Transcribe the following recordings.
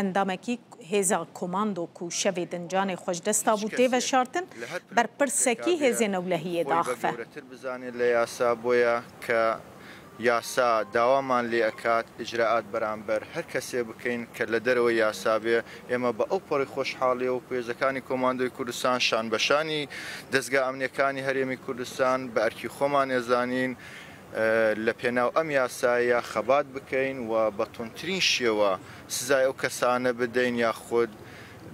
Endamekî hêza komando ku şevê din canê xwe ji dest هیچ dabû tê کەسێک veşartin، لە هەر پلە و پۆستێکا berpirsekî بێ hêzên ewlehiyê خۆی بە diaxive. گەورەتر بزانێت لە یاسا بۆیە کە یاسا داوامان لێ ئەکات ئیجرائات بەرامبەر هەر کەسێ بکەین کە لە دەرەوەی یاسا بێ ئێمە بە ئەو پەڕی خۆشحاڵیەوە وەکو هێزەکانی کۆماندۆی کوردستان شان بە شانی دەزگا ئەمنیەکانی هەرێمی کوردستان بە ئەرکی خۆمان ئەزانین لە پێناو ئەم یاسایە خەبات بکەین و بە توندترین شێوە سزای ئەو کەسانە بدەین یاخود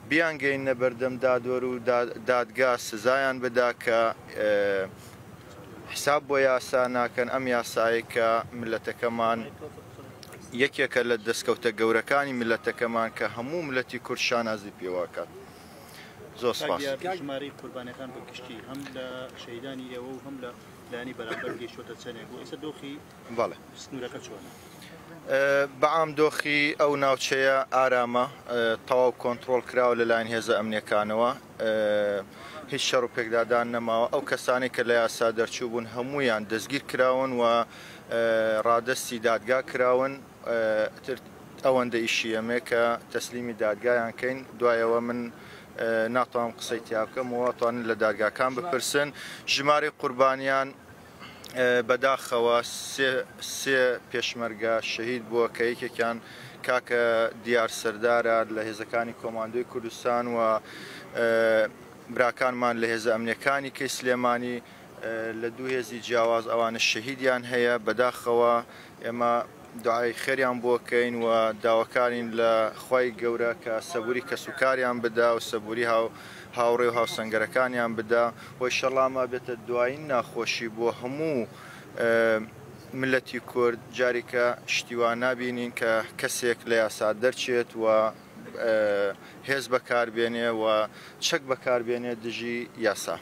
بیانگەیننە بەردەم دادوەر و دادگا سزایان بدا کە حساب بۆ یاسا ناکەن، ئەم یاسایەی کە میللەتەکەمان یەکێکە لە دەستکەوتە گەورەکانی میللەتەکەمان کە هەموو میللەتی کورد شانازی پێوە ئەکات. زۆر کاک سپاس. دیار ژمارەی قوربانیەکان بە گشتی هەم لە شەهیدانی ئێوە و هەم لە لایەنی بەرامبەر گەیشتۆتە چەندێک و ئێستا دۆخی بەڵێ. سنوورەکە چۆنە؟ بە عام دۆخی ئەو ناوچەیە ئارامە، تەواو کۆنتڕۆڵ کراوە لەلایەن هێزە ئەمنیەکانەوە، هیچ شەڕ و پێکدادان نەماوە، ئەو کەسانەی کە لە یاسا دەرچوو بوون هەموویان دەستگیر کراون و ڕادەستی دادگا کراون، ئیتر ئەوەندە ئیشی ئێمەیە کە تەسلیمی دادگایان کەین، دوایەوە من ناتوانم قسەی تیا بکەم و ئەتوانن لە دادگاکان بپرسن. ژمارەی قوربانیان بەداخەوە سێ پێشمەرگە شەهید بووە کە یەکێکیان کاکە دیار سەردارە لە هێزەکانی کۆماندۆی کوردستان و براکانمان لە هێزە ئەمنیەکانی کەی سلێمانی لە دوو هێزی جیاواز ئەوانە شەهیدیان هەیە. بەداخەوە ئێمە دوعای خێریان بۆ کەین و داواکارین لە خوای گەورە کە سەبوری کەسوکاریان بدا و سەبوری هاوڕێ و هاوسەنگەرەکانیان بدا و ئیشەڵا ئەمە بێتە دوایین ناخۆشی بۆ هەموو ملەتی کورد. جاریکە شتی وا نابینین کە کەسێک لە یاسا دەرچێت و هێز بەکاربێنێ و چەک بەکاربێنێ دژی یاسا.